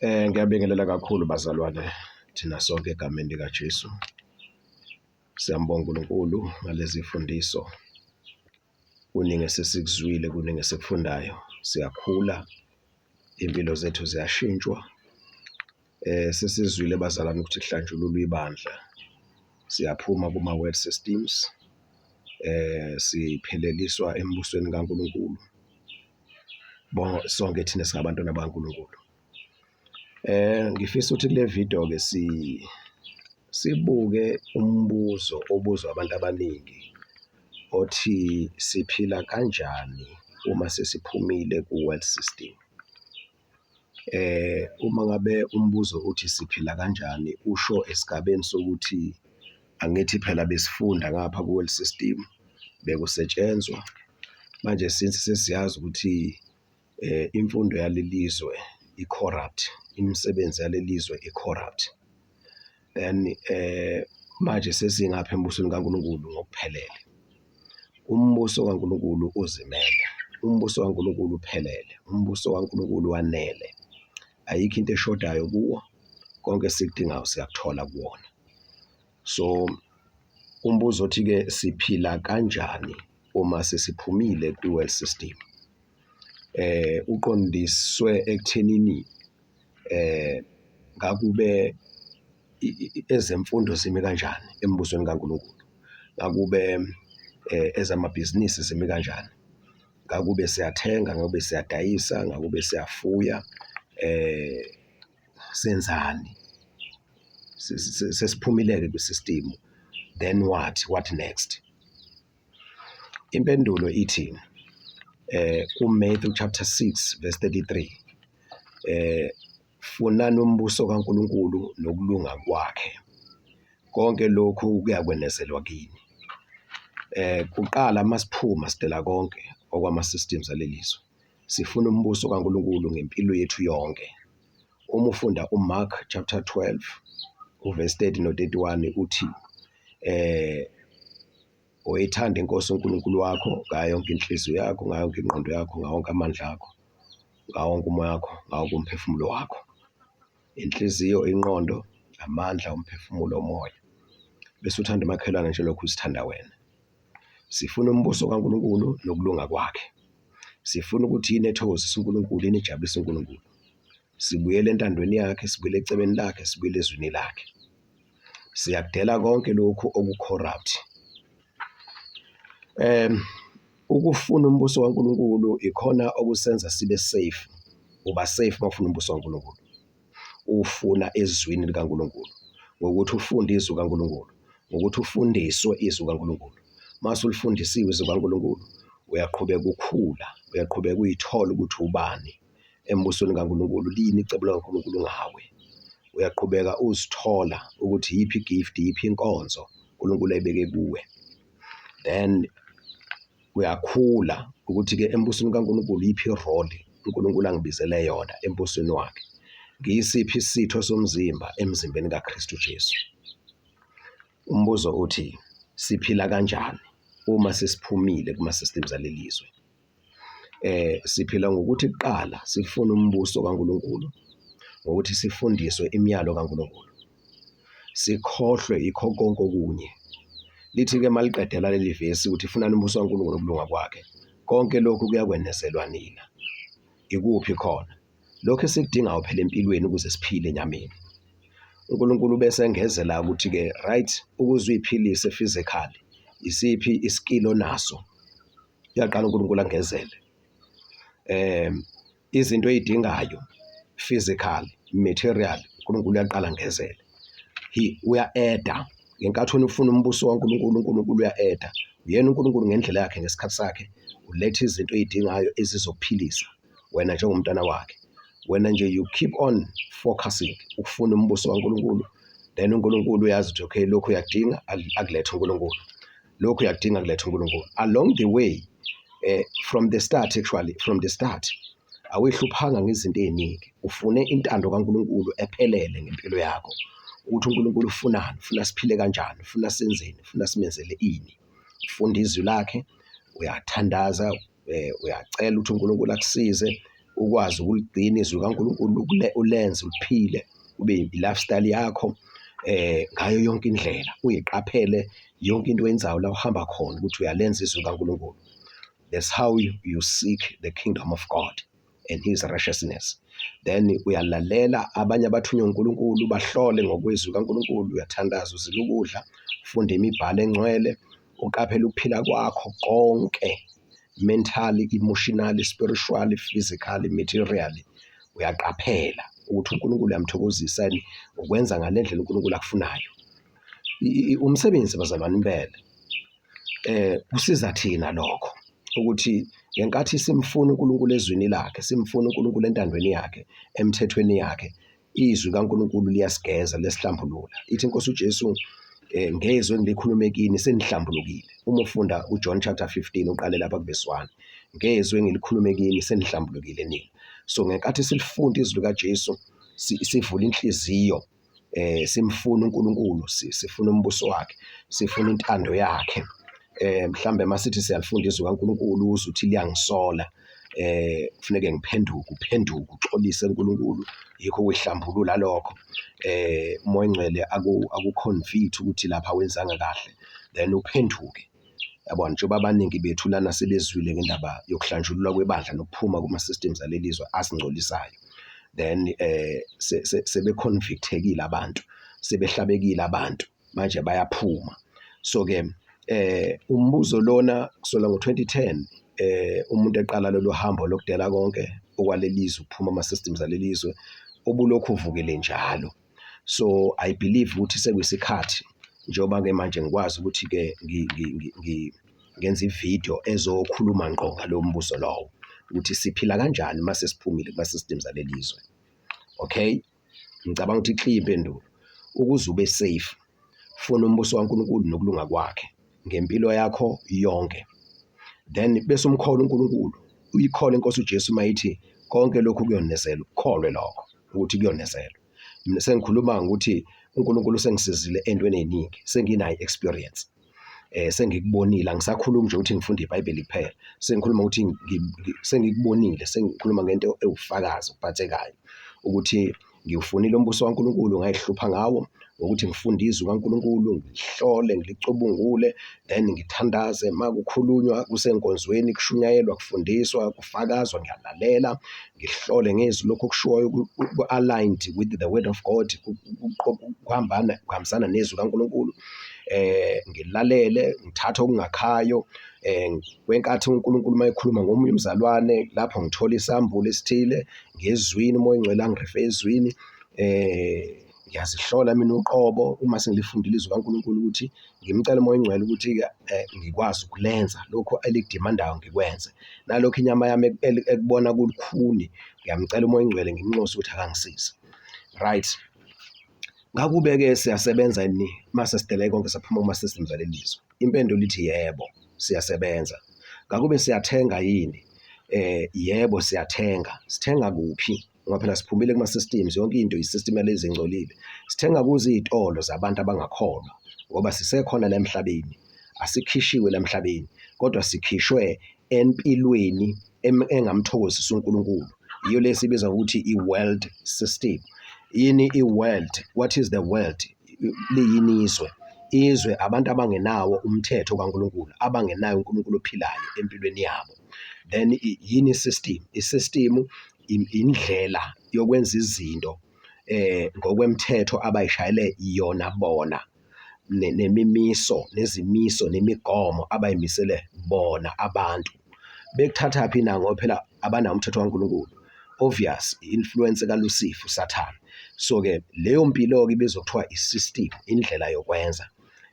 Ngiyabingelela kakhulu bazalwane, thina sonke egameni likaJesu. Siyambonga uNkulunkulu ngalezi mfundiso. Kuningi esesikuzwile, kuningi esikufundayo, siyakhula, iy'mpilo zethu ziyashintshwa. Sesizwile bazalwane ukuthi kuhlanjululwa ibandla, siyaphuma kuma-world systems, sipheleliswa embusweni kaNkulunkulu, sonke thina singabantwana bakaNkulunkulu. Ngifisa ukuthi kule video-ke sibuke umbuzo obuzwa abantu abaningi othi siphila kanjani uma sesiphumile ku-world system? Uma ngabe umbuzo uthi siphila kanjani, usho esigabeni sokuthi angithi phela besifunda ngapha ku-world system, bekusetshenzwa, manje since sesiyazi ukuthi imfundo yaleli zwe i-corrupt, imisebenzi yaleli zwe i-corrupt, then manje sesingapha embusweni kaNkulunkulu ngokuphelele. Umbuso kaNkulunkulu uzimele, umbuso kaNkulunkulu uphelele, umbuso kaNkulunkulu wanele, ayikho into eshodayo kuwo, konke esikudingayo siyakuthola kuwona. So umbuzo othi-ke siphila kanjani uma sesiphumile kwi-world system, uqondiswe ekuthenini ngakube ezemfundo zimi kanjani embusweni kaNkulunkulu? Ngakube ezamabhizinisi zimi kanjani? Ngakube siyathenga, ngakube siyadayisa, ngakube siyafuya, senzani? Sesiphumile-ke kwi-system, then what, what next? Impendulo ithi kuMatthew chapter 6 verse 33, funani umbuso kaNkulunkulu nokulunga kwakhe, konke lokhu kuyakwenezelwa kini. Kuqala masiphuma sidela konke okwama-systems alelizwe, sifuna umbuso kaNkulunkulu ngempilo yethu yonke. Uma ufunda uMark chapter 12 uverse 30 no-31 uthi oyithanda inkosi uNkulunkulu wakho ngayo yonke inhliziyo yakho, ngayo yonke ingqondo yakho, ngawo wonke amandla akho, ngawo wonke umoya wakho, ngawo wonke umphefumulo wakho. Inhliziyo, ingqondo, amandla, umphefumulo, umoya. Bese uthanda umakhelwane njengalokhu uzithanda wena. Sifuna umbuso kaNkulunkulu nokulunga kwakhe. Sifuna ukuthi yini ethokozisa uNkulunkulu, yini ejabulisa uNkulunkulu. Sibuyele entandweni yakhe, sibuyele ecebeni lakhe, sibuyele ezwini lakhe. Siyakudela konke lokhu oku-corrupt. Ukufuna umbuso kaNkulunkulu ikhona okusenza sibe safe. Uba safe uma ufuna umbuso kaNkulunkulu. Ufuna ezwini likaNkulunkulu, ngokuthi ufunde izwi kaNkulunkulu, ngokuthi ufundiswe izwi kaNkulunkulu. Mase ulifundisiwe izwi kaNkulunkulu, uyaqhubeka ukhula, uyaqhubeka uyithola ukuthi ubani embusweni kaNkulunkulu, liyini icebo likaNkulunkulu ngawe. Uyaqhubeka uzithola ukuthi iyiphi i-gift, iyiphi inkonzo uNkulunkulu ayibeke kuwe. Then uyakhula ukuthi-ke embusweni kaNkulunkulu iyiphi i-role uNkulunkulu angibizele yona embusweni wakhe. Ngiyisiphi isitho somzimba emzimbeni kaKristu Jesu? Umbuzo uthi siphila kanjani uma sesiphumile kuma-systems aleli zwe? Siphila ngokuthi kuqala sifune umbuso kaNkulunkulu, ngokuthi sifundiswe imiyalo kaNkulunkulu, sikhohlwe yikho konke okunye. Lithi-ke maliqedela leli vesi ukuthi funani umbuso kaNkulunkulu nokulunga kwakhe, konke lokhu kuyakwenezelwa nina. Ikuphi khona? Lokhu esikudingayo phela empilweni ukuze siphile enyameni. uNkulunkulu bese engezela ukuthi-ke right, ukuze uyiphilise physically, isiphi i-skill onaso? Uyaqala uNkulunkulu angezele izinto oyidingayo physical, material, uNkulunkulu uyaqala angezele. He uya-add-a ngenkathi wena ufuna umbuso kaNkulunkulu, uNkulunkulu uya-add-a. Uyena uNkulunkulu ngendlela yakhe, ngesikhathi sakhe, uletha izinto oyidingayo ezizokuphilisa wena njengomntwana wakhe. Wena nje you keep on focusing ukufuna umbuso kaNkulunkulu, then uNkulunkulu uyazi ukuthi okay, lokhu uyakudinga, akulethe uNkulunkulu. Lokhu uyakudinga, kuletha uNkulunkulu. Along the way, from the start, actually from the start, awuyihluphanga ngezinto ey'ningi, ufune intando kaNkulunkulu ephelele ngempilo yakho, ukuthi uNkulunkulu ufunani, ufuna siphile kanjani, ufuna senzeni, ufuna simenzele ini. Ufunda izwi lakhe, uyathandaza, uyacela ukuthi uNkulunkulu akusize. Ukwazi ukuligcina izwi likaNkulunkulu ulenze uliphile kube i-lifestyle yakho ngayo yonke indlela, uyiqaphele yonke into oyenzayo la uhamba khona ukuthi uyalenza izwi likaNkulunkulu. That's how you seek the kingdom of God and his righteousness. Then uyalalela abanye abathunywa uNkulunkulu, bahlole ngokwezwi kaNkulunkulu, uyathandaza, uzila ukudla, ufunda imibhalo engcwele, uqaphele ukuphila kwakho konke mentally, emotionally, spiritually, physically, materially. Uyaqaphela ukuthi uNkulunkulu uyamthokozisa yini ukwenza ngale ndlela uNkulunkulu akufunayo. Umsebenzi bazalwane impela kusiza thina lokho ukuthi ngenkathi simfuna uNkulunkulu ezwini lakhe, simfuna uNkulunkulu entandweni yakhe, emthethweni yakhe, izwi kaNkulunkulu liyasigeza lesihlambulula. Ithi inkosi uJesu ngezwi engilikhulume kini senihlambulukile. Uma ufunda uJohn chapter 15 uqale lapha kuvesi 1. Ngezwi engilikhulume kini senihlambulukile nina. So ngenkathi silifunda izwi likaJesu sivula inhliziyo simfuna uNkulunkulu, sifuna umbuso wakhe, sifuna intando yakhe. Mhlambe masithi siyalifunda izwi kaNkulunkulu uzwe uthi liyangisola kufuneke ngiphenduke, uphenduke uxolise kuNkulunkulu, yikho ukuyihlambulula lokho. Umoya oyingcwele aku-convict ukuthi lapha awenzanga kahle then uphenduke. Yabona njengoba abaningi bethu lana sebezwile ngendaba yokuhlanjululwa kwebandla nokuphuma kuma-systems aleli zwe asingcolisayo. Then sebe-convict-ekile abantu, sebehlabekile abantu, manje bayaphuma. So-ke umbuzo lona kusukela ngo-2010 umuntu eqala lolu hambo lokudela konke okwaleli zwe, ukuphuma ama-systems aleli zwe, ubulokhu uvukile njalo. So I believe ukuthi sekuyisikhathi njengoba-ke manje ngikwazi ukuthi-ke ngenze ividiyo ezokhuluma ngqo ngalowo mbuzo lowo ukuthi siphila kanjani uma sesiphumile kuma-systems aleli zwe. Okay, ngicabanga ukuthi i-clear impendulo. Ukuze ube safe, funa umbuso kaNkulunkulu nokulunga kwakhe ngempilo yakho yonke. Then bese umkholwa uNkulunkulu, uyikholwe inkosi uJesu uma ithi konke lokhu kuyonezelwa, ukukholwe lokho ukuthi kuyonezelwa. Mina sengikhuluma ngokuthi uNkulunkulu usengisizile entweni eziningi, senginayo i-experience. Sengikubonile, angisakhulumi nje ukuthi ngifunda iBhayibheli kuphela. Sengikhuluma ukuthi sengikubonile, sengikhuluma ngento ewufakazi obuphathekayo ukuthi ngiwufunile umbuso kaNkulunkulu ngayihlupha ngawo ngokuthi ngifunde izwi kaNkulunkulu, ngihlole, ngilicubungule, then ngithandaze uma kukhulunywa kusenkonzweni, kushunyayelwa, kufundiswa, kufakazwa, ngiyalalela. Ngihlole ngezwi lokhu okushoyo ku-aligned with the word of God, kuhambana kuhambisana nezwi kaNkulunkulu. Ngilalele ngithathe okungakhayo kwenkathi uNkulunkulu uma ekhuluma ngomunye umzalwane lapho ngithola isambulo esithile ngezwini, uMoya oNgcwele angirife ezwini. Ngiyazihlola mina uqobo uma sengilifundile izwi likaNkulunkulu ukuthi ngimcele uMoya oNgcwele ukuthi-ke ngikwazi ukulenza lokhu elikudimandayo ngikwenze. Nalokhu inyama yami ekubona kulukhuni, ngiyamcela uMoya oNgcwele ngimnxuse ukuthi akangisize. Right. Ngakube-ke siyasebenza yini mase sidele konke saphuma kuma-systems aleli zwe? Impendulo ithi yebo, siyasebenza. Ngakube siyathenga yini? Yebo siyathenga. Sithenga kuphi? Ngoba phela siphumile kuma-systems, yonke into i-system yalezi engcolile. Sithenga kuzo iy'tolo zabantu abangakholwa ngoba sisekhona la emhlabeni, asikhishiwe la emhlabeni kodwa sikhishwe empilweni engamthokozisi uNkulunkulu. Yiyo le esiyibiza ngokuthi i-world system. Yini i-world? What is the world? Liyini izwe? Izwe abantu abangenawo umthetho kaNkulunkulu, abangenayo uNkulunkulu ophilayo empilweni yabo. Then yini i-system? I-system indlela yokwenza izinto ngokwemthetho abayishayele yona bona nemimiso nezimiso nemigomo abayimisele bona abantu. Bekuthathaphi na ngoba phela abanawo umthetho kaNkulunkulu. Obvious i-influence kaLucifer uSathane. So-ke leyo mpilo-ke ibizwa kuthiwa i-system, indlela yokwenza.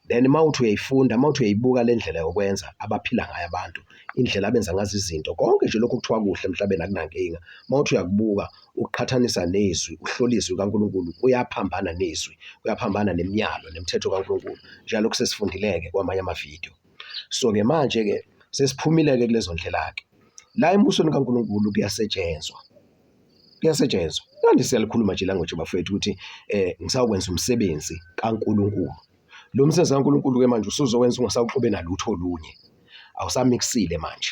Then uma uthi uyayifunda, uma uthi uyayibuka le ndlela yokwenza abaphila ngayo abantu, indlela abenza ngazo izinto, konke nje lokhu okuthiwa kuhle emhlabeni akunankinga. Uma uthi uyakubuka uqhathanisa nezwi, uhlole izwi likaNkulunkulu, kuyaphambana nezwi, kuyaphambana nemiyalo nemithetho kaNkulunkulu. Njengalokhu sesifundile-ke kwamanye amavidiyo. So-ke manje-ke sesiphumile-ke kulezo ndlela-ke. La embusweni kaNkulunkulu kuyasetshenzwa. Kuyasetshenzwa. Kanti siyalikhuluma nje language bafowethu ukuthi ngisawukwenza umsebenzi kaNkulunkulu. Lo msebenzi kaNkulunkulu-ke manje usuzowenza ungasawuxube nalutho olunye. Awusamikisile manje.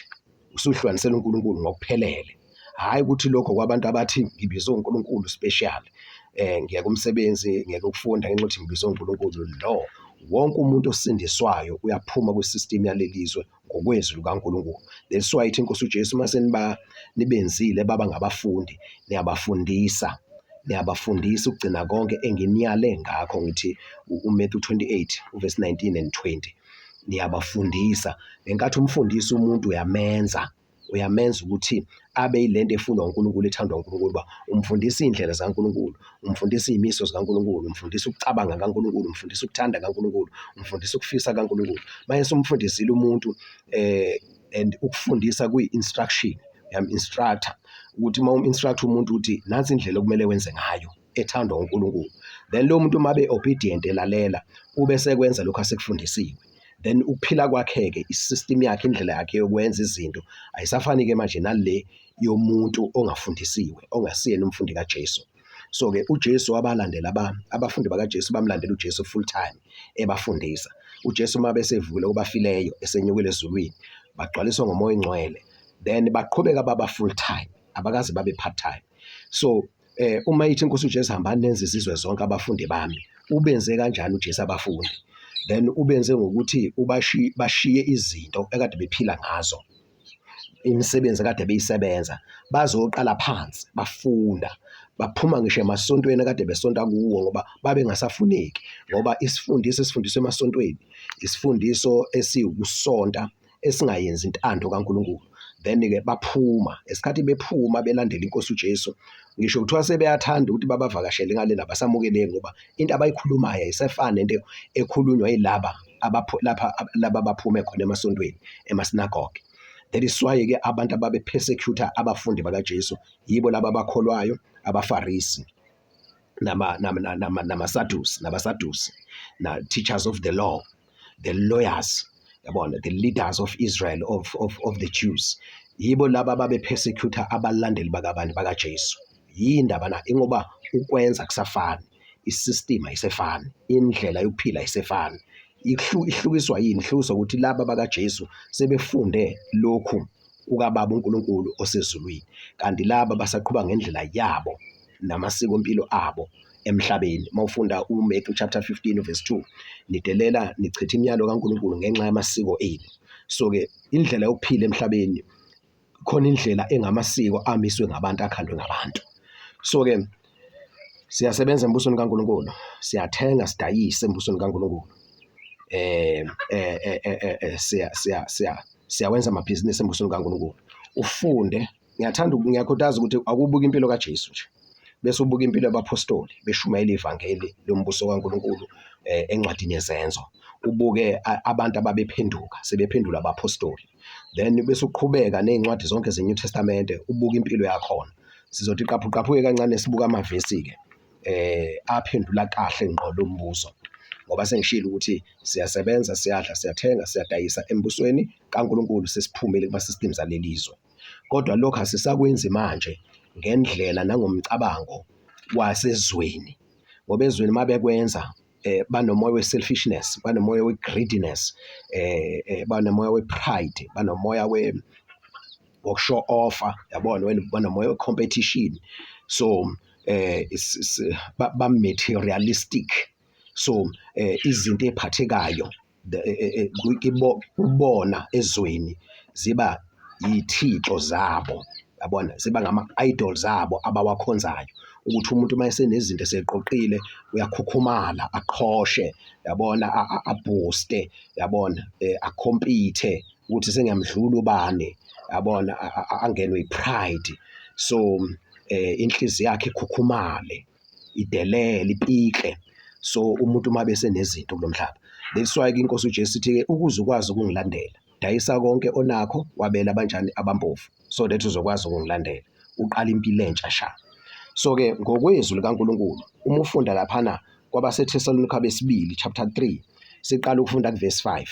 Usuhlukanisela uNkulunkulu ngokuphelele. Hhayi ukuthi lokho kwabantu abathi ngibizwe uNkulunkulu special, ngiyeke umsebenzi, ngiyeke ukufunda ngenxa yokuthi ngibizwe uNkulunkulu. No, wonke umuntu osindiswayo uyaphuma kwi-system yaleli zwe ngokwezwi likaNkulunkulu. That's why ithi iNkosi uJesu uma seniba nibenzile baba ngabafundi, niyabafundisa niyabafundisa ukugcina konke enginiyale ngakho ngithi uMatthew 28 uverse 19 and 20 niyabafundisa. Ngenkathi umfundisa umuntu uyamenza uyamenza ukuthi abe yilento efunwa uNkulunkulu ethandwa uNkulunkulu uba umfundisa iy'ndlela zikaNkulunkulu, umfundisa iy'miso zikaNkulunkulu, umfundisa ukucabanga kaNkulunkulu, umfundisa ukuthanda kaNkulunkulu, umfundisa ukufisa kaNkulunkulu. Manje sumfundisile umuntu and ukufundisa kuyi-instruction, uyam-instruct-a ukuthi uma um-instruct-a umuntu ukuthi nansi indlela okumele wenze ngayo ethandwa uNkulunkulu. Then lowo muntu uma abe-obedient elalela ube esekwenza lokhu asekufundisiwe. Then ukuphila kwakhe-ke i-system yakhe indlela yakhe yokwenza izinto ayisafani-ke manje nale yomuntu ongafundisiwe ongasiyena umfundi kaJesu. So-ke uJesu wabalandela abafundi bakaJesu bamlandela uJesu full time ebafundisa. UJesu uma besevukile kwabafileyo esenyukile ezulwini bagcwaliswa ngomoya oyingcwele then baqhubeka baba full time abakaze babe part time. So uma ithi inkosi uJesu hambani nenze izizwe zonke abafundi bami, ubenze kanjani uJesu abafundi? Then ubenze ngokuthi bashiye izinto ekade bephila ngazo, imisebenzi ekade beyisebenza, bazoqala phansi bafunda, baphuma ngisho emasontweni ekade besonta kuwo ngoba babengasafuneki ngoba isifundiso esifundiswa emasontweni isifundiso esiwukusonta esingayenzi intando kaNkulunkulu. Then-ke baphuma, ngesikhathi bephuma belandela iNkosi uJesu, ngisho kuthiwa sebeyathanda ukuthi babavakashele ngalena abasamukeleki ngoba into abayikhulumayo ayisefani nento ekhulunywa yilaba lapha laba abaphume khona emasontweni emasinagoge. That is why-ke abantu ababe-persecute abafundi bakaJesu yibo laba abakholwayo abaFarisi namaSadusi nabaSadusi na teachers of the law, the lawyers, yabona, the leaders of Israel of the Jews. Yibo laba ababe-persecute abalandeli bakabani bakaJesu. Yindaba na? Ingoba ukwenza kusafani, i-system ayisefani, indlela yokuphila ayisefani. Ihlukiswa yini? Ihlukiswa ukuthi laba bakaJesu sebefunde lokhu kukaBaba uNkulunkulu osezulwini, kanti laba basaqhuba ngendlela yabo namasikompilo abo emhlabeni. Uma ufunda uMatthew chapter 15 verse 2, nidelela nichitha imiyalo kaNkulunkulu ngenxa yamasiko enu. So-ke indlela yokuphila emhlabeni khona indlela engamasiko amiswe ngabantu akhandwe ngabantu. So-ke siyasebenza embusweni kaNkulunkulu, siyathenga sidayise embusweni kaNkulunkulu. Siya siya siya siyawenza amabhizinisi embusweni kaNkulunkulu. Ufunde, ngiyathanda ngiyakhuthaza ukuthi akubuke impilo kaJesu nje bese ubuka impilo yabaphostoli beshumayela ivangeli lombuso kaNkulunkulu encwadini yezenzo, ubuke abantu ababephenduka sebephendula abaphostoli, then bese uqhubeka ney'ncwadi zonke ze-New Testament ubuke impilo yakhona. Sizothi qaphu qaphu-ke kancane sibuka amavesi-ke aphendula kahle ngqo lo mbuzo ngoba sengishilo ukuthi siyasebenza, siyadla, siyathenga, siyadayisa embusweni kaNkulunkulu sesiphumile kuma-systems aleli zwe. Kodwa lokhu asisakwenzi manje ngendlela nangomcabango wasezweni ngoba ezweni uma bekwenza banomoya we-selfishness, banomoya we-greediness, banomoya we-pride, banomoya woku-show off-a, yabona, banomoya we-competition. So ba-materialistic. So izinto ey'phathekayo kubona ezweni ziba yithixo zabo, yabona, ziba ngama-idols abo abawakhonzayo ukuthi umuntu uma esenezinto eseqoqile uyakhukhumala aqhoshe, yabona, abhuste, yabona, a-compete ukuthi sengiyamdlula ubani, yabona, angenwe i-pride. So inhliziyo yakhe ikhukhumale, idelele, ipikle. So umuntu uma besenezinto kulo mhlaba. That's why-ke iNkosi uJesu ithi-ke ukuze ukwazi ukungilandela, dayisa konke onakho wabela abanjani abampofu so that uzokwazi ukungilandela, uqale impilo entsha sha. So-ke ngokwezwi likaNkulunkulu uma ufunda laphana kwabaseThesalonika besibili chapter 3 siqala ukufunda kuverse 5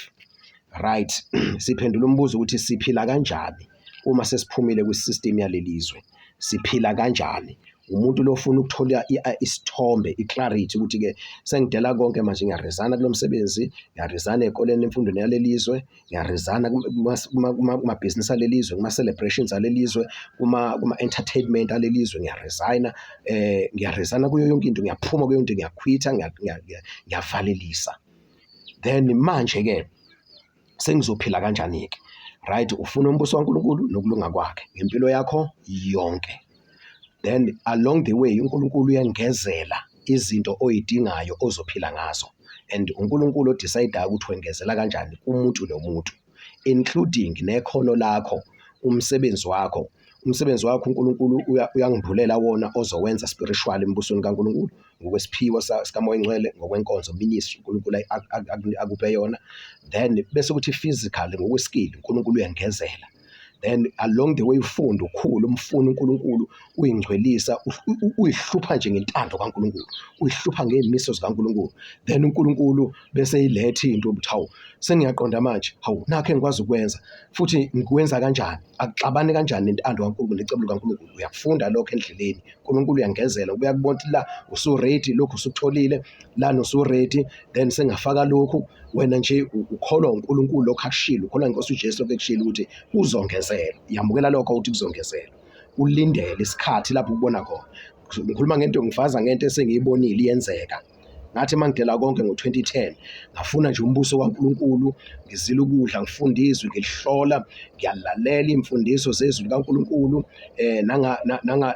right, siphendula umbuzo ukuthi siphila kanjani uma sesiphumile kwi-system yaleli zwe, siphila kanjani Umuntu lofuna ukuthola isithombe, i-clarity ukuthi-ke sengidela konke manje, ngiya-resign-a kulo msebenzi, ngiya-resign-a ey'koleni emfundweni yaleli zwe, ngiya-resign-a kumabhizinisi aleli zwe, kuma-celebrations aleli zwe, kuma-entertainment aleli zwe, ngiya-resign-a, ngiya-resign-a kuyo yonke into, ngiyaphuma kuyo yonke into, ngiya-quit-a, ngiyavalelisa. Then manje-ke sengizophila kanjani-ke? Right, ufuna umbuso kaNkulunkulu nokulunga kwakhe ngempilo yakho yonke. Then along the way uNkulunkulu uyengezela izinto oyidingayo ozophila ngazo, and uNkulunkulu o-decide-ayo ukuthi wengezela kanjani kumuntu nomuntu, including nekhono lakho, umsebenzi wakho. Umsebenzi wakho uNkulunkulu uyangimbulela wona ozowenza spiritual embusweni kaNkulunkulu ngokwesiphiwo sikaMoya Oyingcwele, ngokwenkonzo, ministry uNkulunkulu akuphe yona. Then bese kuthi physical, ngokwe-skill, uNkulunkulu uyengezela. Then along the way ufunde, ukhule, umfune uNkulunkulu, uyingcwelisa, uyihlupha nje ngentando kaNkulunkulu, uyihlupha ngey'miso zikaNkulunkulu. Then uNkulunkulu bese iletha into ukuthi hawu, sengiyaqonda manje, hawu, nakho engikwazi ukwenza futhi ngikwenza kanjani, akuxabani kanjani nentando kaNkulunkulu necebo likaNkulunkulu. Uyakufunda lokho endleleni, uNkulunkulu uyangezela, uyakubona ukuthi la usu-ready, lokhu usukutholile lana usu-ready, then sengafaka lokhu. Wena nje ukholwa uNkulunkulu lokhu akushilo, ukholwa inkosi uJesu lokhu ekushilo ukuthi uzongezela, yamukela lokho ukuthi kuzongezela, ulindele isikhathi lapho ukubona khona. Ngikhuluma ngento, ngifaza ngento esengiyibonile iyenzeka. Ngathi mangidela konke ngo-2010, ngafuna nje umbuso kaNkulunkulu, ngizila ukudla, ngifunda izwi, ngilihlola, ngiyalalela iy'mfundiso zezwi likaNkulunkulu,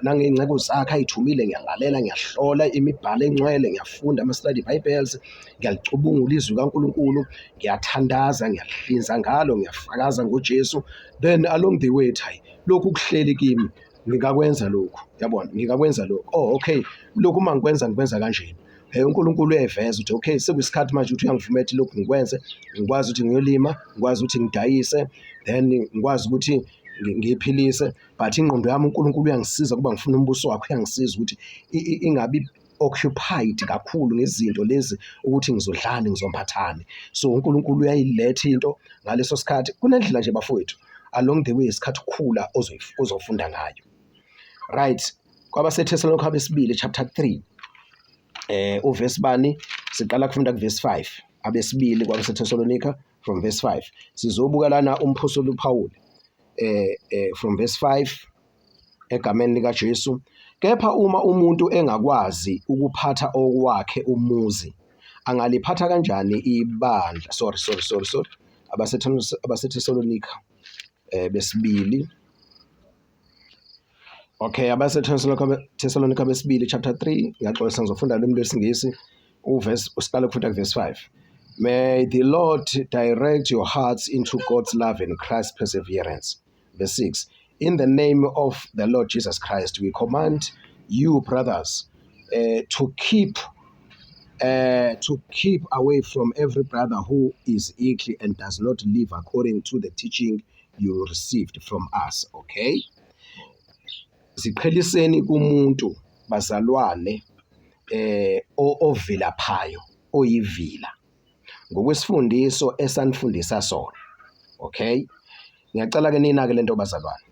nangey'nceku zakhe ay'thumile, ngiyalalela, ngiyahlola imibhalo engcwele, ngiyafunda ama-study Bibles, ngiyalicubungula izwi likaNkulunkulu, ngiyathandaza, ngiyahlinza ngalo, ngiyafakaza ngoJesu. Then along the way, hayi, lokhu kuhleli kimi, ngingakwenza lokhu, yabona, ngingakwenza lokhu. Oh okay, lokhu uma ngikwenza, ngikwenza kanjena. UNkulunkulu uyayiveza ukuthi okay, sekuyisikhathi manje ukuthi uyangivumela ukuthi lokhu ngikwenze, ngikwazi ukuthi ngiyolima, ngikwazi ukuthi ngidayise, then ngikwazi ukuthi ngiyiphilise. But ingqondo yami uNkulunkulu uyangisiza kuba ngifuna umbuso wakhe, uyangisiza ukuthi ingabi occupied kakhulu ngezinto lezi ukuthi ngizodlani, ngizombathani. So uNkulunkulu uyayiletha into ngaleso sikhathi. Kunendlela nje bafowethu, along the way isikhathi ukukhula ozofunda ngayo. Right, kwabaseThesalonika besibili chapter 3, uverse bani? Siqala kufunda kuverse 5. Abesibili kwabaseThesalonika from verse 5. Sizobuka lana umphostoli uPaul from verse 5 egameni likaJesu. Kepha uma umuntu engakwazi ukuphatha okwakhe umuzi, angaliphatha kanjani ibandla? Sorry, sorry, sorry, sorry. AbaseThesalonika besibili. Okay, abaseThesalonika besibili chapter 3, ngiyaxolisa, ngizofunda limi lwesiNgisi, uverse, usiqale ukufunda kuverse 5. May the Lord direct your hearts into God's love and Christ's perseverance. Verse 6. In the name of the Lord Jesus Christ, we command you, brothers, to keep away from every brother who is equal and does not live according to the teaching you received from us. Okay? Ziqheliseni kumuntu, bazalwane, ovilaphayo, oyivila ngokwesifundiso esanifundisa sona. Okay? Ngiyacela ke nina ke lento bazalwane.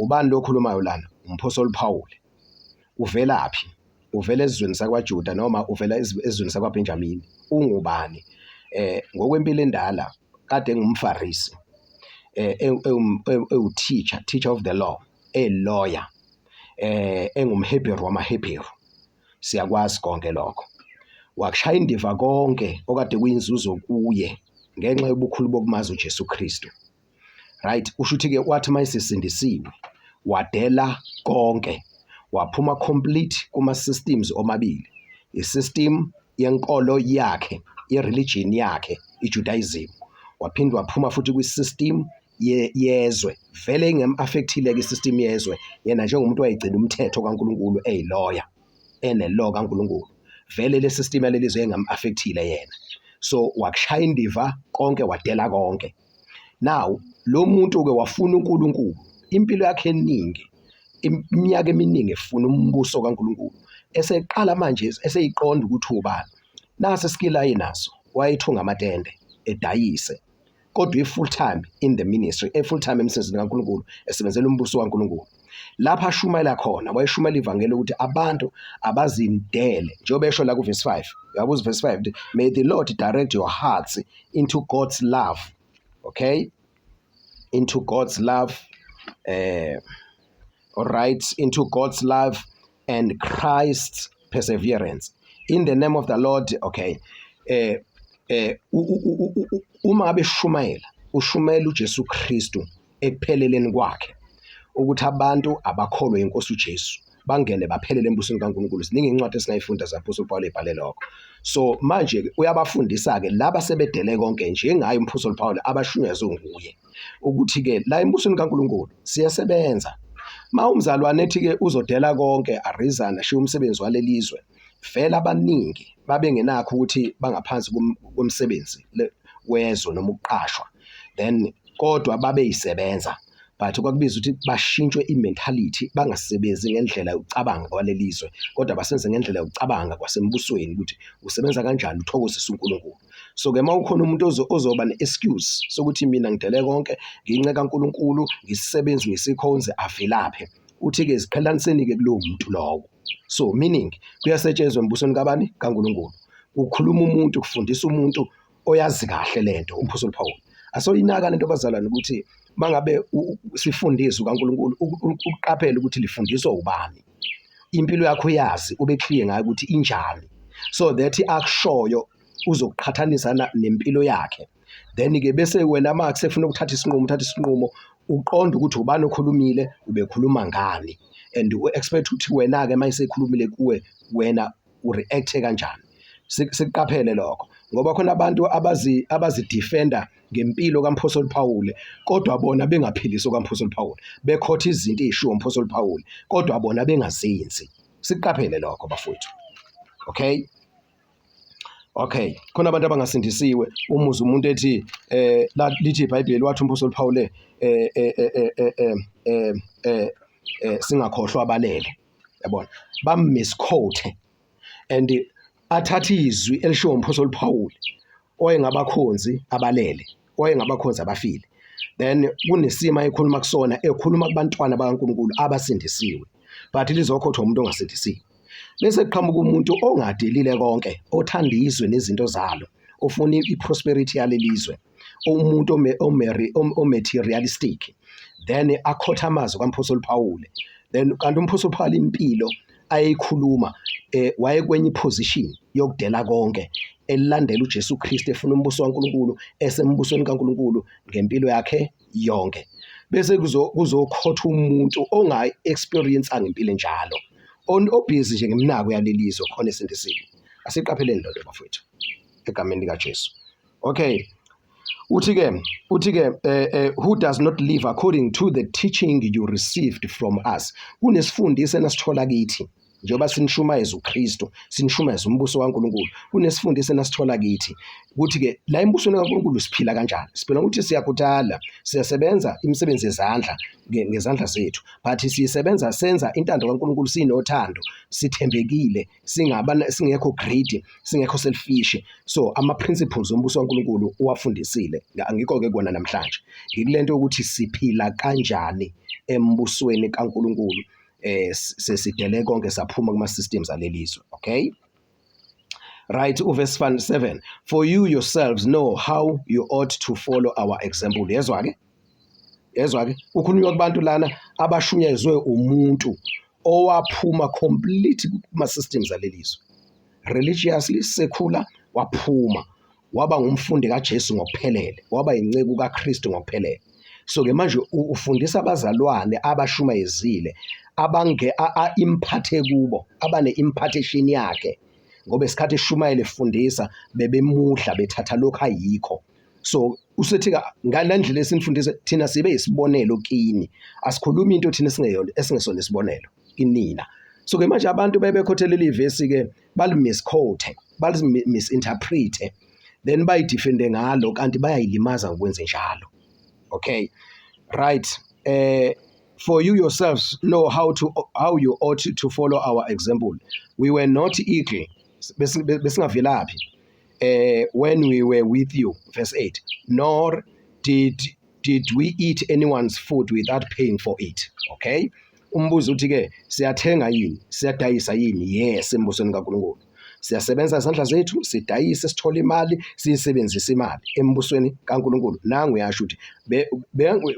Ubani lo khulumayo lana? Umphostoli Paul. Uvelaphi? Uvela esizweni sakwaJuda noma uvela esizweni sakwaBenjamini? Ungubani? Ngokwempilo endala kade engumFarisi, ewu-teacher, teacher of the law, e-lawyer, engumHebheru wamaHebheru. Siyakwazi konke lokho. Wakushaya indiva konke okade kuyinzuzo kuye ngenxa yobukhulu bokumazi uJesu Kristu. Right, usho ukuthi ke wathi mayesesindisiwe wadela konke, waphuma complete kuma systems omabili, i-system yenkolo yakhe, i-religion yakhe, iJudaism, waphinde waphuma futhi kwi-system yezwe. Vele ingem-affect-ile ke i-system yezwe yena njengomuntu wayegcina umthetho kaNkulunkulu, eyi-lawyer, ene-law kaNkulunkulu. Vele le system yaleli zwe engam-affect-ile yena, so wakushaya indiva konke, wadela konke. Now lo muntu ke wafuna uNkulunkulu impilo yakhe eningi, iminyaka eminingi efuna umbuso kaNkulunkulu, eseqala manje eseyiqonda ukuthi ubani. Nasi skill ayenaso, wayethunga amatende edayise. Kodwa uyi-full time in the ministry, e-full time emsebenzini kaNkulunkulu, esebenzela umbuso kaNkulunkulu. Lapho ashumayela khona, wayeshumayela ivangeli ukuthi abantu abazindele, njengoba esho la ku-verse 5. Uyabuza verse 5, "May the Lord direct your hearts into God's love." Okay, into God's love, all right, into God's love and Christ's perseverance in the name of the Lord. Okay, uma ngabe shumayela, ushumayela uJesu Kristu ekupheleleni kwakhe, ukuthi abantu abakholwe inkosi uJesu, bangene baphelele embusweni kaNkulunkulu. Ziningi incwadi esingayifunda zaphostoli Paul ebhale lokho. So manje uyabafundisa ke laba sebedele konke njengaye umphostoli Paul, abashunyezwe nguye, ukuthi ke la embusweni kaNkulunkulu siyasebenza. Ma umzalwane ethi ke uzodela konke, arizana ashiye umsebenzi walelizwe, vele abaningi babengenakho ukuthi bangaphansi komsebenzi wezwe noma ukuqashwa, then kodwa babeyisebenza, but kwakubiza ukuthi bashintshwe i-mentality, bangasebenzi ngendlela yokucabanga kwalelizwe, kodwa basenze ngendlela yokucabanga kwasembusweni, ukuthi usebenza kanjani uthokozise uNkulunkulu. So ke uma ukhona umuntu ozoba ne-excuse sokuthi mina ngidele konke, ngince kaNkulunkulu, ngisisebenzi, ngisikhonze, avelaphe, uthi-ke ziqhelaniseni-ke kulowo muntu lowo. So meaning kuyasetshenzwa embusweni kabani? KaNkulunkulu. Kukhuluma umuntu, kufundisa umuntu oyazi kahle lento, umphostoli Paul. Asoyinaka lento, bazalwane, ukuthi mangabe sifundiswe kaNkulunkulu, uqaphele ukuthi lifundiswa ubani. Impilo yakho yazi, ube clear ngayo ukuthi injani, so that akushoyo uzokuqhathanisa nempilo yakhe. Then ke bese wena uma kusefuna ukuthatha isinqumo, uthatha isinqumo uqonde ukuthi ubani okhulumile, ubekhuluma ngani, and u-expect ukuthi wena-ke uma esekhulumile kuwe, wena u-react kanjani. Sikuqaphele lokho, ngoba khona abantu abazi-defenda ngempilo kaMphostoli Paul, kodwa bona bengaphilisi kaMphostoli Paul, bekhotha izinto ezishiwo uMphostoli Paul, kodwa bona bengazenzi. Sikuqaphele lokho, bafowethu. Okay, khona abantu abangasindisiwe, umuze umuntu ethi lithi iBhayibheli, wathi uMphostoli Paul singakhohlwa abalele, yabona, bam-misquote and athatha izwi elishiwo uMphostoli Paul owayengabakhonzi abalele, owayengabakhonzi abafile, then kunesimo ekhuluma kusona, ekhuluma kubantwana bakaNkulunkulu abasindisiwe, but lizokhothwa umuntu ongasindisiwe. Bese kuqhamuka umuntu ongadelile konke, othanda izwe nezinto zalo, ofuna i-prosperity yalelizwe, umuntu o-materialistic, then akhotha amazwi kaMphostoli Paul. Then kanti uMphostoli Paul impilo ayeyikhuluma, wayekwenye i-position yokudela konke, elandela uJesu Kristu, efuna umbuso kaNkulunkulu, esembusweni kaNkulunkulu ngempilo yakhe yonke. Bese kuzokhotha umuntu ongayi-experience ngempilo enjalo, obhizi nje ngemnako yalelizwe, khona esindisiwe. Asiqapheleni lento, bafowethu, egameni likaJesu. Okay, uthi ke "who does not live according to the teaching you received from us." Kunesifundiso enasithola kithi, njengoba sinishumayeza uKristu, sinishumayeza umbuso kaNkulunkulu, kunesifundiso enasithola kithi ukuthi ke la embusweni kaNkulunkulu siphila kanjani. Siphila ngokuthi siyakhuthala, siyasebenza imisebenzi yezandla ngezandla zethu, but siyisebenza senza intando kaNkulunkulu, sinothando, sithembekile, singaba singekho greedy, singekho selfish. So ama principles ombuso kaNkulunkulu uwafundisile. Angikho ke kona namhlanje, ngikulento ukuthi siphila kanjani embusweni kaNkulunkulu, sesidele konke, saphuma kuma systems alelizwe. Okay. Right, uverse 7, "For you yourselves know how you ought to follow our example." Yezwa ke, yezwa ke, kukhulunywa kubantu lana abashunyezwe umuntu owaphuma complete kuma systems alelizwe, religiously, secular, waphuma waba ngumfundi kaJesu ngokuphelele, waba inceku kaKristu ngokuphelele. So ke manje ufundisa abazalwane abashumayezile, abange imphathe kubo, abane impartation yakhe, ngoba isikhathi eshumayele, efundisa, bebemudla, bethatha lokho ayikho. So usethi ngalendlela esinifundisa thina, sibe isibonelo kini, asikhulumi into thina esingeyona, esingesona isibonelo kinina. So ke manje abantu bebekhothelele ivesi ke, bali-misquote, bali-misinterprete, then bayi-defende ngalo, kanti bayayilimaza ngokwenze njalo. Okay, right, "For you yourselves know how you ought to follow our example. We were not idle," besingavelaphi, "when we were with you," verse 8, "nor Did we eat anyone's food without paying for it? Okay, umbuzo uthi ke, siyathenga yini, siyadayisa yini? Yes, embusweni kaNkulunkulu siyasebenza izandla zethu, sidayise, sithole imali, siyisebenzise imali embusweni kaNkulunkulu. Nangu uyasho ukuthi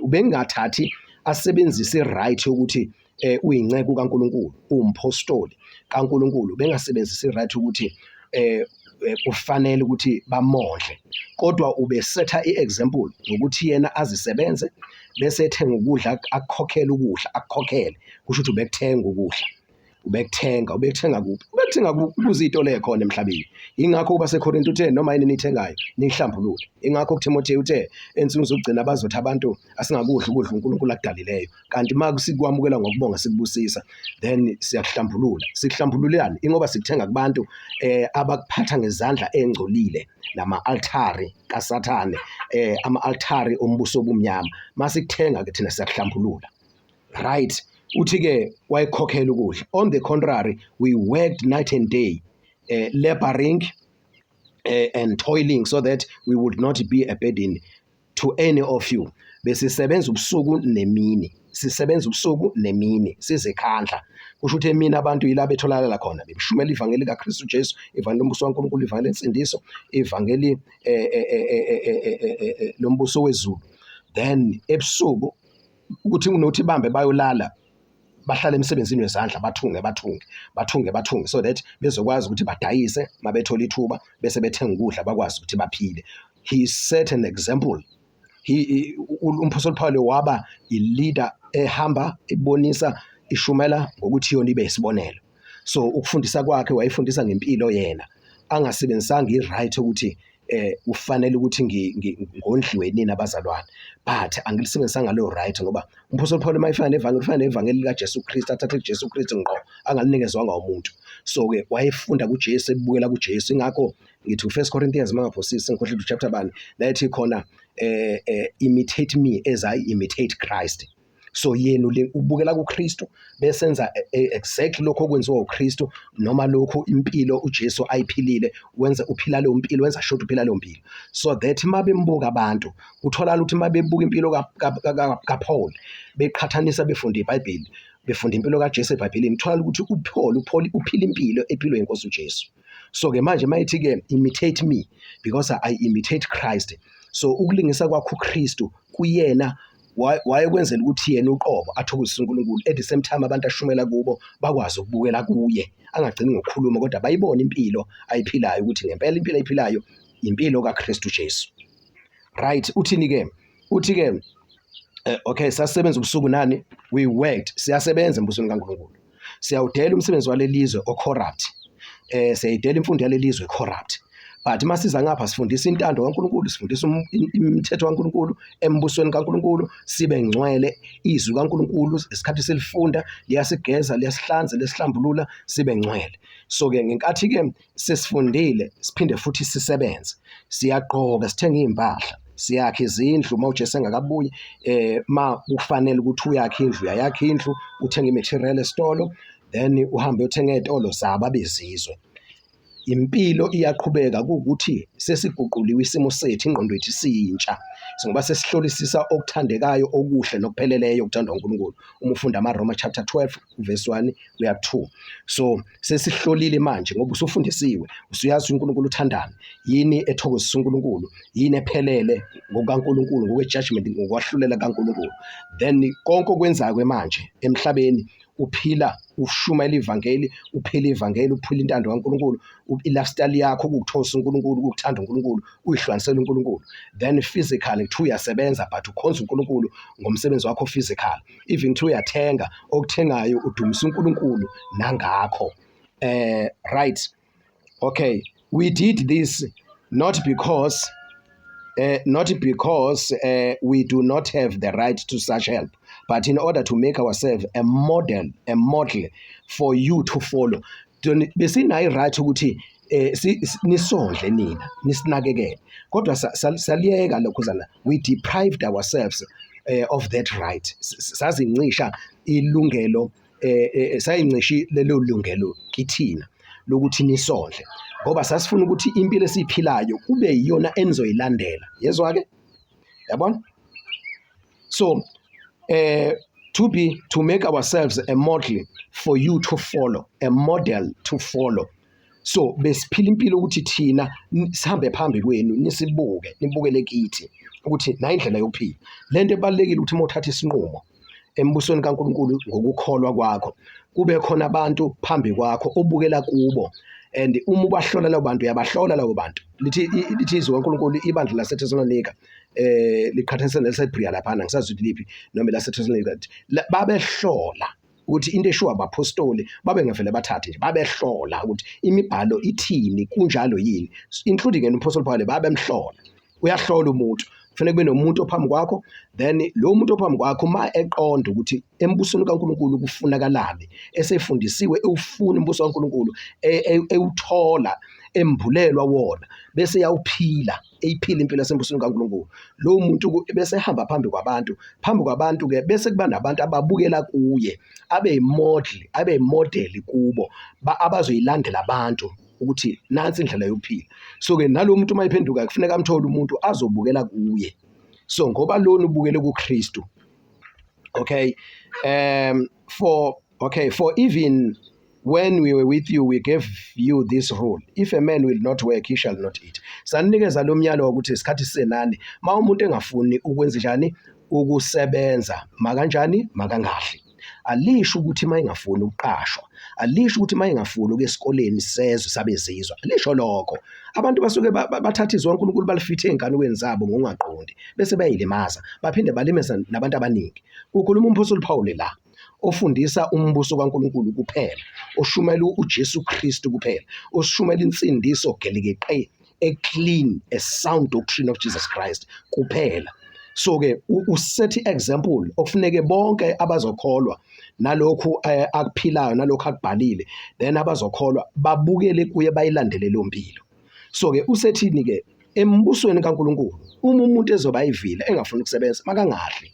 bengathathi asebenzise i-right yokuthi uyinceku kaNkulunkulu, umpostoli kaNkulunkulu, bengasebenzisi i-right ukuthi kufanele ukuthi bamondle, kodwa ubesetha i-example ngokuthi yena azisebenze bese ethenga ukudla, akukhokhele ukudla, akukhokhele. Kusho ukuthi ubekuthenga ukudla, ubekuthenga. Ubekuthenga kuphi? Ubekuthenga kuzitolo ekhona emhlabeni. Ingakho kuba seKorinto uthe, noma yini niyithengayo niyihlambulule. Ingakho kuTimotheo uthe, ensukwini zokugcina bazothi abantu asingakudli ukudla uNkulunkulu akudalileyo, kanti uma sikwamukela ngokubonga sikubusisa, then siyakuhlambulula. Sikuhlambululani? Ingoba sikuthenga kubantu abakuphatha ngezandla engcolile nama-altari kaSathane, ama-altari ombuso obumnyama. Masikuthenga ke thina siyakuhlambulula. Right, uthi ke wayekhokhela ukudla. On the contrary, we worked night and day, laboring and toiling, so that we would not be a burden to any of you. Besisebenza ubusuku nemini, sisebenza ubusuku nemini, sizikhandla. Kusho ukuthi emini abantu yila betholakala khona bebishumela ivangeli kaKristu Jesu, ivangeli lombuso kaNkulunkulu, ivangeli lensindiso, ivangeli lombuso wezulu. Then ebusuku ukuthi kunokuthi bambe bayolala, bahlale emsebenzini wezandla, bathunge, bathunge, bathunge, bathunge, so that bezokwazi ukuthi badayise mabethola ithuba, bese bethenga ukudla, bakwazi ukuthi baphile. He set an example. He umpostoli Paul waba i-leader ehamba ibonisa, ishumela ngokuthi yona ibe isibonelo. So ukufundisa kwakhe, wayefundisa ngempilo yena, angasebenzisanga i-right ukuthi kufanele ukuthi ngondliwe nini abazalwane, but angilisebenzisanga leyo right, ngoba umpostoli Paul uma efika nevangeli, ufika nevangeli likaJesu Kristu, athathe kuJesu Kristu ngqo, angalinikezwanga umuntu. So-ke wayefunda kuJesu, ebukela kuJesu. Ingakho ngithi u-First Corinthians, mangaphosisi, ngikhohlwe chapter bani, la ethi khona "Imitate me as I imitate Christ." So yena ubukela kuKristu, besenza exactly lokho okwenziwa uKristu, noma lokhu impilo uJesu ayiphilile, wenza, uphila leyo mpilo, wenza sure uphila leyo mpilo, so that mabembuka abantu, kutholakala ukuthi mabebuka impilo kaPaul, beqhathanisa, befunda iBhayibheli, befunda impilo kaJesu eBhayibhelini, kutholakala ukuthi uPaul uphila impilo ephilwe inkosi uJesu. So ke manje mayithi ke, "Imitate me because I imitate Christ," so ukulingisa kwakho uKristu kuyena wayekwenzela ukuthi yena uqobo athokozise uNkulunkulu, at the same time abantu ashumela kubo bakwazi ukubukela kuye, angagcini ngokukhuluma, kodwa bayibone impilo ayiphilayo, ukuthi ngempela impilo ayiphilayo impilo kaKristu Jesu. Right, uthini ke? Uthi ke okay, sasebenza ubusuku nani, we worked. Siyasebenza embusweni kaNkulunkulu, siyawudela umsebenzi walelizwe o-corrupt, siyayidela imfundo yalelizwe corrupt, but masiza ngapha sifundisa intando kaNkulunkulu, sifundisa imithetho kaNkulunkulu embusweni kaNkulunkulu, sibe ngcwele. Izwi kaNkulunkulu isikhathi silifunda liyasigeza, liyasihlanza, liyasihlambulula, sibe ngcwele. So ke ngenkathi ke sesifundile, siphinde futhi sisebenze, siyagqoka, sithenga iy'mpahla, siyakha izindlu uma uJesu engakabuyi. Ma kufanele ukuthi uyakhe indlu, uyayakha indlu, uthenge i-material esitolo, then uhambe uyothenga ey'tolo zabo abezizwe. Impilo iyaqhubeka, kuwukuthi sesiguquliwe isimo sethu, ingqondo yethu isiyintsha, ngoba sesihlolisisa okuthandekayo, okuhle nokupheleleyo okuthandwa uNkulunkulu, uma ufunda amaRoma chapter 12 verse 1 kuya 2. So sesihlolile manje, ngoba usufundisiwe, usuyazi uNkulunkulu uthandani, yini ethokozisa uNkulunkulu, yini ephelele ngokukaNkulunkulu, ngokwe-judgment, ngokwahlulela kaNkulunkulu. Then konke okwenzayo manje emhlabeni, uphila, ushumayela ivangeli, uphila ivangeli, uphila intando kaNkulunkulu, i-lifestyle yakho ukukuthosa uNkulunkulu, ukukuthanda uNkulunkulu, uyihlukanisele uNkulunkulu. Then physically kuthiwa uyasebenza, but ukhonza uNkulunkulu ngomsebenzi wakho physical. Even kuthiwa uyathenga, okuthengayo udumisa uNkulunkulu nangakho. Right, okay, we did this not because we do not have the right to such help, but in order to make ourselves a model for you to follow. Besinayo i-right ukuthi nisondle nina, nisinakekele, kodwa saliyeka lokho zana. We deprived ourselves of that right. Sazincisha ilungelo, sayincisha lelo lungelo kithina lokuthi nisondle, ngoba sasifuna ukuthi impilo esiyiphilayo kube yiyona enizoyilandela. Yezwa ke. Yabona? So to be to make ourselves a model for you to follow, a model to follow. So besiphila impilo ukuthi thina sihambe phambi kwenu, nisibuke, nibukele kithi ukuthi nayi indlela yokuphila. Lento ebalulekile ukuthi uma uthatha isinqumo embusweni kaNkulunkulu ngokukholwa kwakho, kube khona abantu phambi kwakho obukela kubo, and uma ubahlola labo bantu, uyabahlola labo bantu. Lithi izwi kaNkulunkulu, ibandla laseThesalonika liqhathanisa neliseBria laphana, ngisazi ukuthi liphi noma elaseThesalonika, babehlola ukuthi into eshiwo abaphostoli, babengavele bathathe nje, babehlola ukuthi imibhalo ithini, kunjalo yini, including yena umphostoli Paul babemhlola. Uyahlola umuntu, kufanele kube nomuntu ophambi kwakho, then lo muntu ophambi kwakho uma eqonda ukuthi embusweni kaNkulunkulu kufunakalani, esefundisiwe, ewufuna umbuso kaNkulunkulu, ewuthola, embulelwa wona, bese yawuphila, eyiphila impilo yasembusweni kaNkulunkulu, lowo muntu bese ehamba phambi kwabantu, phambi kwabantu-ke bese kuba nabantu ababukela kuye, abe yimodel, abe yimodeli kubo, abazoyilandela abantu ukuthi nansi indlela yokuphila. So-ke nalo muntu uma ephenduka kufuneka amthole umuntu azobukela kuye. So ngoba lona ubukele kuKristu. Okay, for okay, for even when we were with you, we gave you this rule: if a man will not work, he shall not eat. Sanikeza lo myalo wokuthi isikhathi sisenani, ma umuntu engafuni ukwenza njani, ukusebenza, makanjani, makangadli. Alisho ukuthi uma engafuni ukuqashwa, alisho ukuthi uma engafuni ukuya esikoleni sezwe sabezizwe, alisho lokho. Abantu basuke bathatha izwi kaNkulunkulu balifithe ey'nkanukweni zabo ngokungaqondi, bese bayayilimaza, baphinde balimeza nabantu abaningi. Kukhuluma umphostoli Paul la, ofundisa umbuso kaNkulunkulu kuphela, oshumela uJesu Kristu kuphela, oshumela insindiso gelekeqe, a clean, a sound doctrine of Jesus Christ kuphela. So-ke uset example okufuneke bonke abazokholwa nalokhu akuphilayo, nalokhu akubhalile, then abazokholwa babukele kuye, bayilandele leyo mpilo. So-ke usethini-ke embusweni kaNkulunkulu, uma umuntu ezoba ayivile engafuni ukusebenza, makangadli.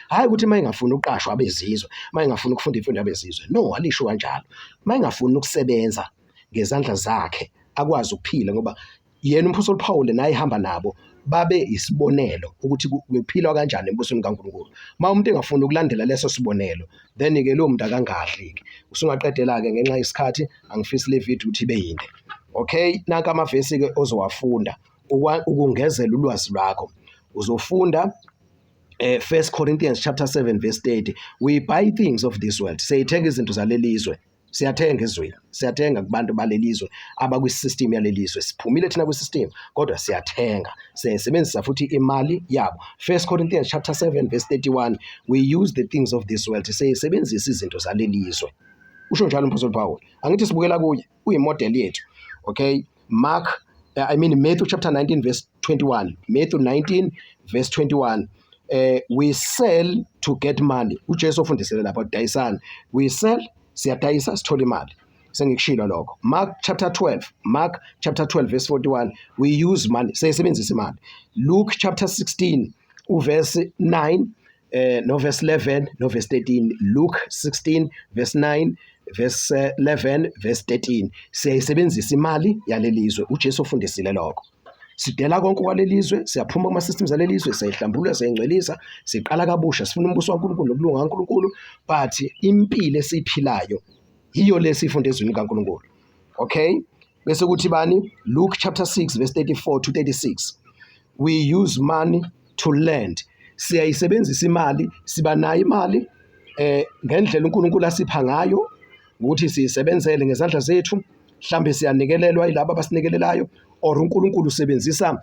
Hhayi ukuthi uma engafuni ukuqashwa abezizwe, uma engafuni ukufunda imfundo yabezizwe, no, alisho kanjalo. Uma engafuni ukusebenza ngezandla zakhe akwazi ukuphila, ngoba yena umphostoli Paul naye ehamba nabo babe isibonelo ukuthi kuphilwa kanjani embusweni kaNkulunkulu. Uma umuntu engafuni ukulandela leso sibonelo, then-ke lowo muntu akangadli-ke. Usungaqedela-ke ngenxa yesikhathi, angifisi le video ukuthi ibe yinde. Okay, nanka amavesi-ke ozowafunda ukungezela ulwazi lwakho. Uzofunda 1 Corinthians chapter 7 verse 30. We buy things of this world. Siyithenga izinto zalelizwe. Siyathenga ezweni, siyathenga kubantu balelizwe abakwi-system yalelizwe. Siphumile thina kwi-system, kodwa siyathenga, siyayisebenzisa futhi imali yabo. 1 Corinthians chapter 7 verse 31. We use the things of this world. Siyisebenzisa izinto zalelizwe. Usho njalo umphostoli Paul. Angithi sibukela kuye, uyimodel yethu. Okay, Mark I mean Matthew chapter 19 verse 21. Matthew 19 verse 21. We sell to get money. UJesu ofundisele lapha, dayisani. We sell, siyadayisa sithola imali. Sengikushilo lokho. Mark chapter 12, Mark chapter 12 verse 41. We use money, siyisebenzisa imali. Luke chapter 16 uverse 9 no verse 11 no verse 13. Luke 16 verse 9 verse 11 verse 13. Siyayisebenzisa imali yalelizwe. uJesu ufundisile lokho. Sidela konke kwalelizwe, siyaphuma kuma systems alelizwe, siyayihlambulula, siyayingcwelisa, siqala kabusha, sifuna umbuso kaNkulunkulu nokulunga kaNkulunkulu, but impilo esiyiphilayo yiyo lesifunda ezwini kaNkulunkulu. Okay, bese kuthi bani, Luke chapter 6 verse 34 to 36. We use money to lend. Siyayisebenzisa imali, siba nayo imali ngendlela uNkulunkulu asipha ngayo ukuthi siyisebenzele ngezandla zethu, mhlambe siyanikelelwa yilabo abasinikelelayo, or uNkulunkulu usebenzisa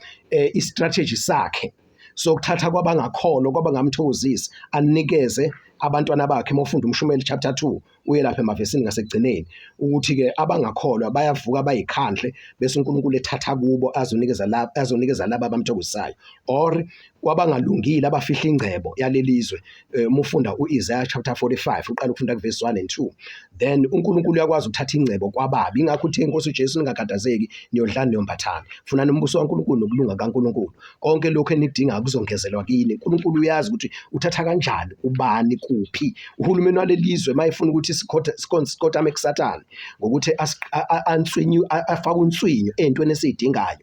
istrategy sakhe sokuthatha kwabangakholwa, kwabangamthokozisi, anikeze abantwana bakhe. Uma ufunda umshumeli chapter 2 uye lapha emavesini ngasekugcineni, ukuthi-ke abangakholwa bayavuka bayikhandle, bese uNkulunkulu ethatha kubo azonikeza laba, azonikeza laba abamthokozisayo, or kwabangalungile abafihla ingcebo yalelizwe. Uma ufunda u-Isaiah chapter 45 uqala ukufunda kuverse 1 and 2, then uNkulunkulu uyakwazi ukuthatha ingcebo kwababi. Ingakho uthe inkosi uJesu, ningakhathazeki niyodlani niyombathani, funani umbuso kaNkulunkulu nokulunga kaNkulunkulu, konke lokhu enikudingayo kuzongezelwa kini. uNkulunkulu uyazi ukuthi uthatha kanjani ubani. kuphi. Uhulumeni walelizwe mayefuna ukuthi sikhothame kuSathane ngokuthi answinyu afake unswinyo ey'ntweni esiy'dingayo,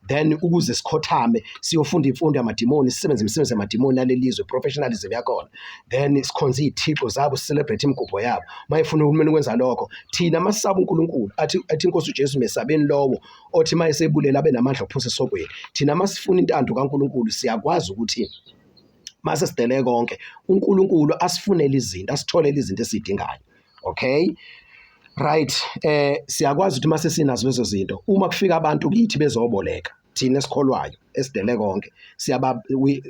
then ukuze sikhothame siyofunda imfundo yamadimoni, sisebenze imisebenzi yamadimoni yalelizwe, professionalism yakhona, then sikhonze iy'thixo zabo, celebrate imigubho yabo. Mayefuna uhulumeni ukwenza lokho, thina masisaba uNkulunkulu, athi inkosi uJesu mesabeni lowo othi mayesebulela abe namandla okuphosa esogweni. Thina masifuna intando kaNkulunkulu siyakwazi ukuthi mase sidele konke uNkulunkulu asifunele izinto, asitholele izinto esizidingayo. Okay, right, siyakwazi ukuthi mase sinazo lezo zinto, uma kufika abantu kithi bezoboleka, thina esikholwayo esidele konke siyaba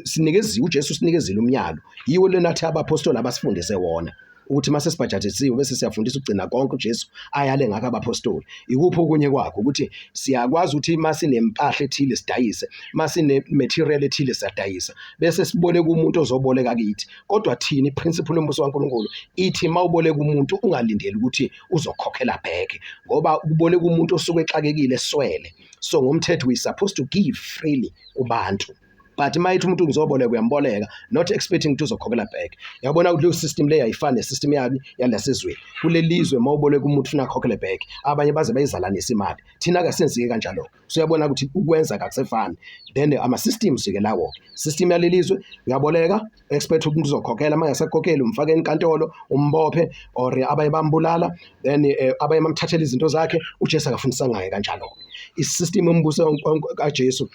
sinikeziwe, uJesu sinikezile umyalo, yiwo lena athi abapostoli abasifundise wona ukuthi mase sibhajatisiwe bese siyafundisa ukugcina konke uJesu ayale ngakho abapostoli. Ikuphi okunye kwakho ukuthi siyakwazi ukuthi masinempahla ethile sidayise, masine material ethile siyadayisa, bese siboleka umuntu ozoboleka kithi. Kodwa thina iprinciple yombuso kaNkulunkulu ithi mawuboleka umuntu ungalindeli ukuthi uzokhokhela back, ngoba ukuboleka umuntu osuke exakekile eswele. So ngomthetho we supposed to give freely kubantu, but mayithi umuntu ngizoboleka, uyamboleka not expecting ukuthi uzokhokhela back. Yabona ukuthi leyo system leyo ayifani nesystem yabi yalasezweni. Kuleli zwe mawuboleka umuntu ufuna akhokhele back, abanye baze bayizalanise imali. Thina akasenzike kanjalo. So uyabona ukuthi ukwenza kakusefani. Then ama-systems ke lawo, system yalelizwe, uyaboleka expect umuntu uzokhokhela, uma engasakhokheli umfake enkantolo, umbophe, or abanye bambulala, then abanye bamthathela izinto zakhe. UJesu akafundisanga kanjalo. Isystem yombuso kaJesu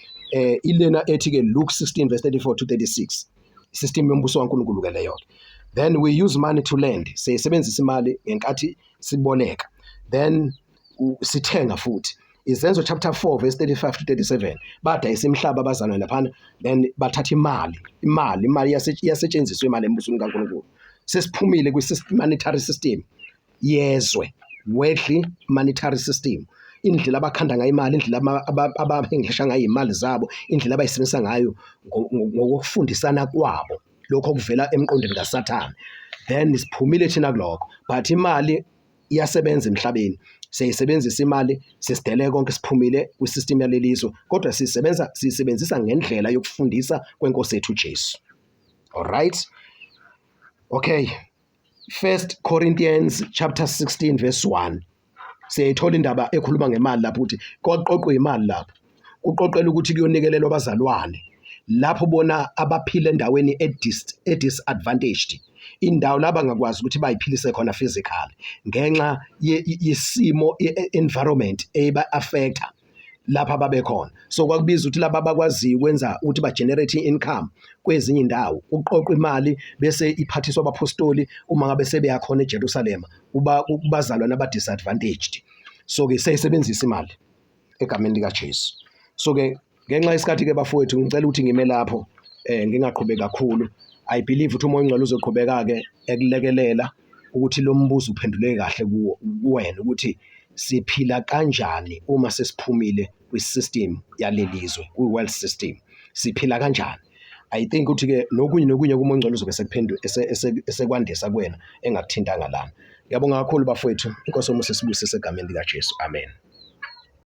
ilena ethi ke Luke 16 verse 34 to 36, system yombuso kaNkulunkulu ke leyo. Then we use money to lend, siyisebenzisa imali ngenkathi siboleka, then sithenga futhi. Izenzo chapter 4 verse 35 to 37, badayisa imihlaba abazalwane laphana, then bathatha imali. Iyasetshenziswa imali embusweni kaNkulunkulu. Sesiphumile kwi-monetary system yezwe, worldly monetary system, indlela abakhanda ngayo imali, indlela abahengisha ngayo imali zabo, indlela abayisebenzisa ngayo ngokufundisana kwabo, lokho okuvela emqondweni kaSathane. Then siphumile thina kulokho, but imali iyasebenza emhlabeni. Siyayisebenzisa imali, sesidele konke, siphumile kwisystem yalelizwe, kodwa sisebenza siyisebenzisa ngendlela yokufundisa kwenkosi yethu uJesu. Alright, okay, First Corinthians chapter 16 verse 1, siyayithola indaba ekhuluma ngemali lapho, ukuthi kwaqoqwa imali lapho kuqoqela ukuthi kuyonikelelwa abazalwane lapho bona abaphila endaweni e-disadvantaged, indawo la bangakwazi ukuthi bayiphilise khona physically ngenxa yesimo environment eba-affecta lapha babekhona. So kwakubiza ukuthi laba abakwaziyo ukwenza ukuthi ba-generate i-income kwezinye indawo, kuqoqwa imali bese iphathiswa abapostoli uma ngabe sebeyakhona eJerusalema kuba kubazalwane aba-disadvantaged. So-ke siyayisebenzisa imali egameni likaJesu. So-ke ngenxa yesikhathi-ke bafowethu, ngicela ukuthi ngime lapho, ngingaqhubeki kakhulu. I believe ukuthi uMoya oNgcwele uzoqhubeka-ke ekulekelela ukuthi lo mbuzo uphenduleke kahle kuwo kuwena, ukuthi siphila kanjani uma sesiphumile kwi-system yalelizwe, kwi-world system, siphila kanjani. I think ukuthi-ke nokunye nokunye kuMoya oNgcwele uzobe esekwandisa kuwena engakuthintanga lana. Ngiyabonga kakhulu bafowethu, inkosi yomusa isibusise egameni likaJesu, amen.